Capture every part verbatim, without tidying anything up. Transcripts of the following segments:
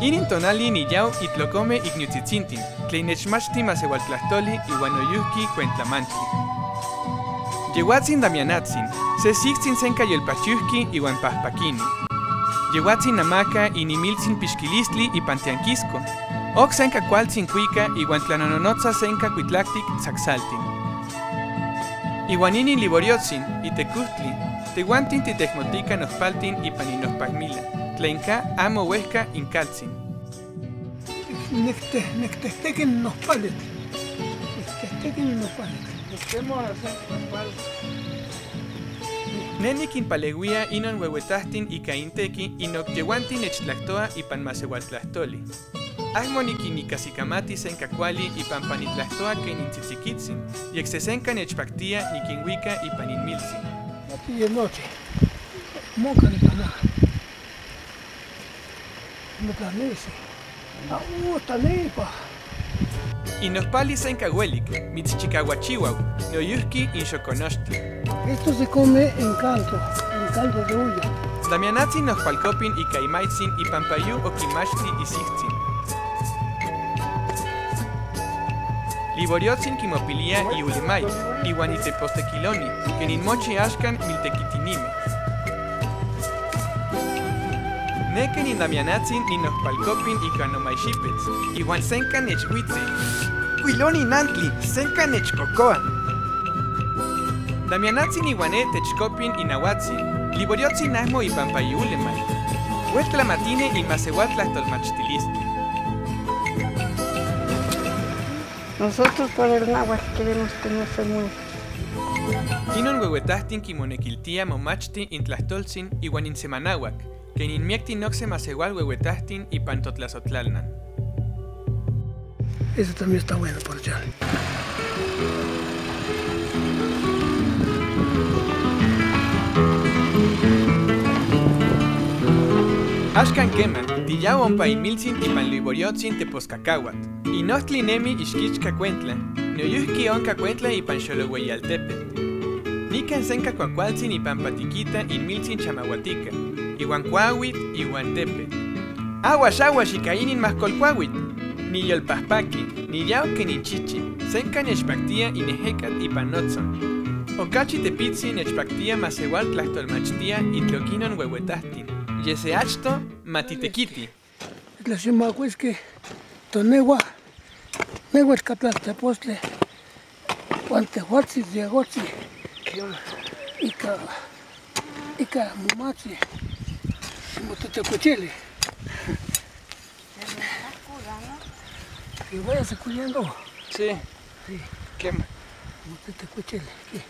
Inin tonali niya'u i tlokohme ikniutsitsintin, tleinech machti masewal tlajtoli iwan noyuhki kuentlamantli. Yewatsin Damianatsin, se sijtsin senka yolpachuyuhki iwan pahpakini. Yewatsin namaka inimiltsin pichkilistli ipan tiankisko. Ok senka kualtsin kuika iwan tlanononotsa senka kuitlaktik tsaksaltin. Iwan inin Liboryotsin, i tekujtli, tewantin titehmotika nohpaltin ipan inohpalmila, tleinka amo wehka inkaltsin. Nek te-, nek tehteken nohpalit. Nek tehteken nohpalit. Neni kinpalewia inon wewetahtin ika inteki inok yewantin nechtlajtoa ipan masewal tlajtoli. Ahmo nikinikasikamati senka kuali ipan pan itlajtoa kenin tsitsikitsin, yek se senka nechpaktia nikinwika ipan inmiltsin. Matiye noche. Mokan tana. Mokan ese. Au, tanipa. Inohpali senka welik, mitschikawachiwau, noyuhki inxokonochtli. Esto se come en caldo, en caldo de olla. Damianatsin nohpalkopin ika imaitsin ipan payu okinmachti i sijtsin. Liboryotsin kimopilia i ulemay, iwan i tepostekiloni, kenin mochi axkan miltekitinime. Neke nin Damianatsin nin nohpalkopin ika nomaixipets, iwan senka nechwitse. Kuiloni nantli, senka nechkokoa. Damianatsin iwan e' techkopin inawatsin, Liboryotsin ahmo ipan payu ulemay. Weltla matine i masewal tlajtolmachtilistli. Nosotros por el náhuatl queremos que no se muera. Inon wewetahtin kimonekiltia momachti intlajtoltsin iwan insemanawak, kenin miektin okse masewal wewetahtin ipan totlasotlalnan. Eso también está bueno por echarle. Axkan kema, tiya'u ompa inmiltsin ipan Liboryotsin teposkakawat. Inohtli nemi ixkichka kuentla, noyuhki onka kuentla ipan Xoloweyaltepetl. Nikan senka kuakualtsin ipan patikita inmiltsin chamawatika, iwan kuawit, iwan tepetl. Awax, awax ika inin mahkolkuawit. Niyolpahpaki, niya'u kenin chichi, senka nechpaktia inehekat ipan notson. Okachi tepitsin nechpaktia masewal tlajtolmachtia itlok inon wewetahtin. Yese achto, ma titekiti. Tla ximawetski, to newa, newa xkatla tepostli, wan tehuatsi, yehotsi, ika, ika mumatsi, ximotetekuchili. Que vayas acudiendo. Sí. Sí. ¿Qué más? Motetekuchili. Sí.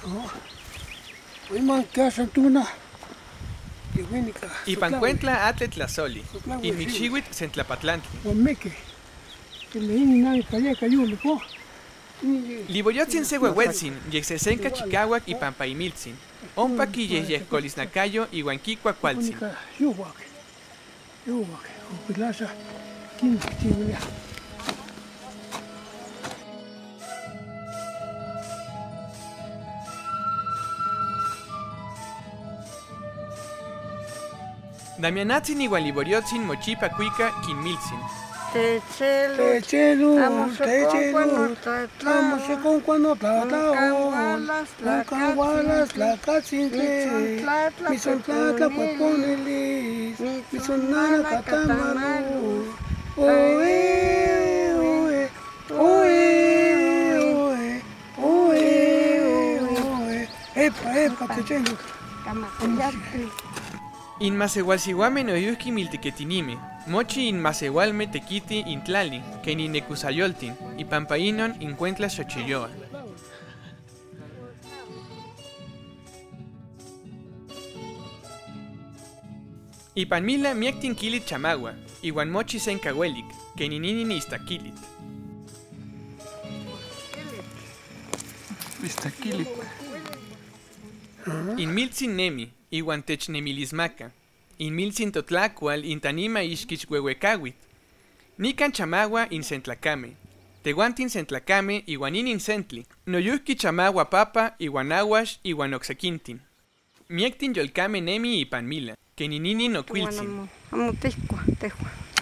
Oh. Ipan kuentla atle tlasoli, inmichiwit sentlapatlantli. Liboryotsin se wewetsin, yek se senka chikawak ipan paimiltsin. Ompa kiyeyehkolisnakayo iwan kikuakualtsin. Damianatsin iwan Liboryotsin mochipa kuika kinmiltsin. Techelul, techelul, amo xekon kuan otlahtla, amo xekon kuan otlahtla, onkan walas tlakatsintli, mitsontlatla pue ponilis, mitsonnana katamalu. Oe, oe, oe, oe, oe, oe. Epa, epa, techelul. In masewal siwame noyuhki milteketinime, mochi in masewalme tekiti in tlali, ken in ekusayoltin, ipan painon in kuentla xocheyoa. Ipan mila miektin kilit chamawa, iwan mochi senka welik, ken ininin istakilit. In Miltsin nemi, iwan technemilismaka. In Miltsin totlakual in tanima iskich wewekawit. Nikan chamawa in sentlakame. Tewantin sentlakame iwan inin sentli. Noyuhki chamawa papa iwan awash iwan oksekintin. Miektin yolkame nemi ipan mila, ken ininin nokwiltsin.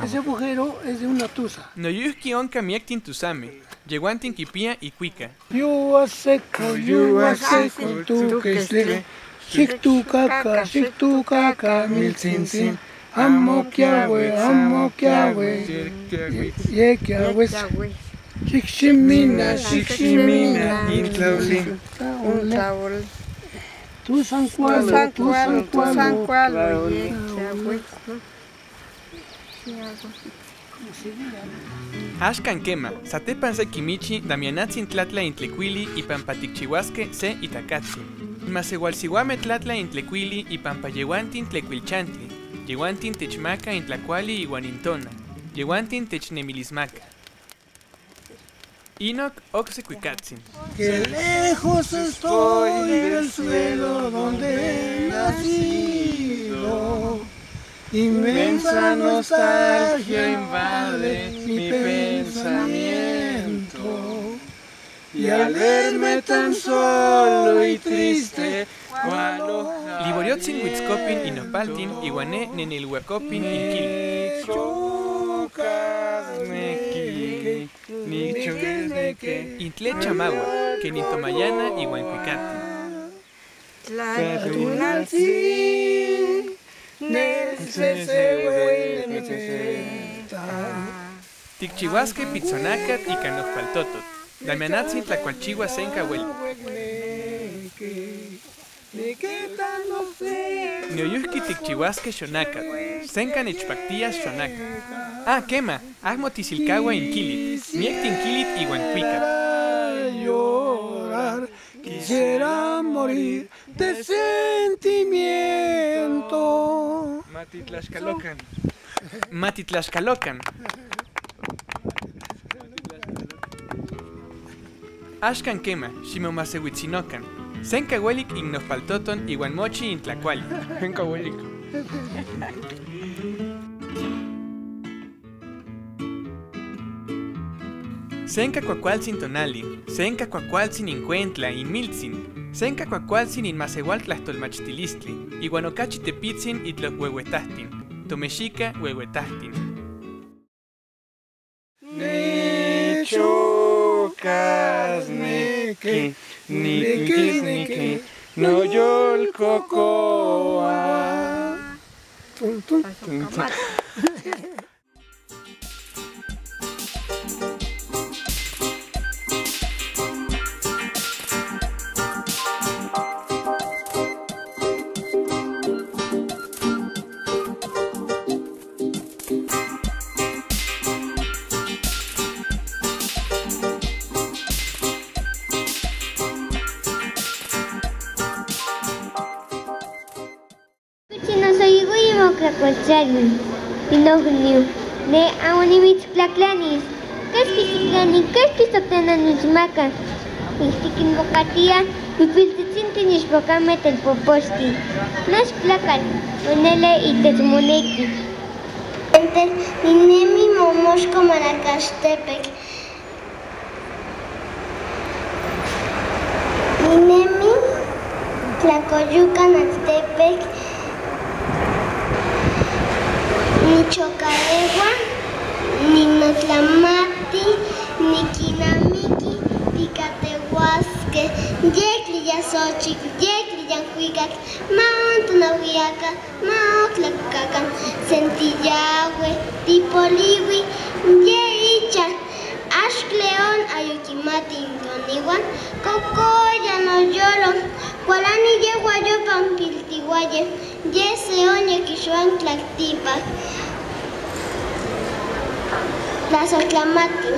Ese agujero es de una tusa. Noyuhki onka miektin tusame, yewantin kipia ikwika. Yua seco, yua seco, tukeslile, xiktukaka, xiktukaka, Miltsintzin. Amo kiawe, amo kiawe, ye kiawes. Xikximina, xikximina, intlauli. Tusan kualo, tusan kualo, ye kiawes. Axkan kema, satepan se kimichi, damianatsin tlatla in tlekuili ipan pa tikchiwaske se itakatsin. Masewalsiwame tlatla in tlekuili ipan pa yewantin tlekuilchantli, yewantin techmaka in tlakuali iwan in tona, yewantin technemilismaka. Inok okse kwikatsin. Qué lejos estoy del suelo donde he nacido. Inmensa nostalgia invade mi pensamiento. Y al verme tan solo y triste, cual hoja. Liworiotsin witskopin in nopaltin, iwan ne nenelwakopin in kil. Nichokasneki. Intle chamawa, ken in tomayana iwan kwikatsin. Tikchiwaske pitsonakat ika nojpaltotot. Damianatsin tlakualchiwa senka welik. Noyuhki tikchiwaske xonakat, senka nechpaktias xonakat. Ah, kema, ahmo tisilkawa in kilit, miektin kilit iwan kwikatl. Llorar, quisiera morir de sentimiento. Matitlaxkalokan. Matitlaxkalokan. Axkan kema, ximomasewitsinokan. Senka welik in nojpaltoton iwan mochi in tlakuali. Senka welik. Senka kuakualtsin tonali, senka kuakualtsin in kuentla, in miltsin, senka kuakualtsin in masewal tlahtolmachtilistli, iwan okachi tepitsin itlok wewetahtin, tomexika wewetahtin. Nichokasneki, nikisniki, noyolkokowa. Kuchi nosoyiguyi mokla kualcharin, inohniu, ne aoni mitsklaklanis, kaski siklani, kaski soktanan nusmaka, ihtikin bokatia, pipiltitsinti nixpokametel poposti, nax klakal, onele itetsmoneki. Ente, ninemi Momoxko Marakaxtepek. Ninemi Tlacoyucan Actepec, nichokaewa, ninotlamati, nikinamiki tikateuaske, yekli ya Xochitl, yekli ya Juicac, ma ónton awiaka. Ma okla kukakan, sentiyawe, tipoliwi, ye icha, axk León ayukimatin toniwan, kokoya noyolo, walani ye wayopan piltiwaye, ye Seón ya kixwan tlaktipa. La sotlamati.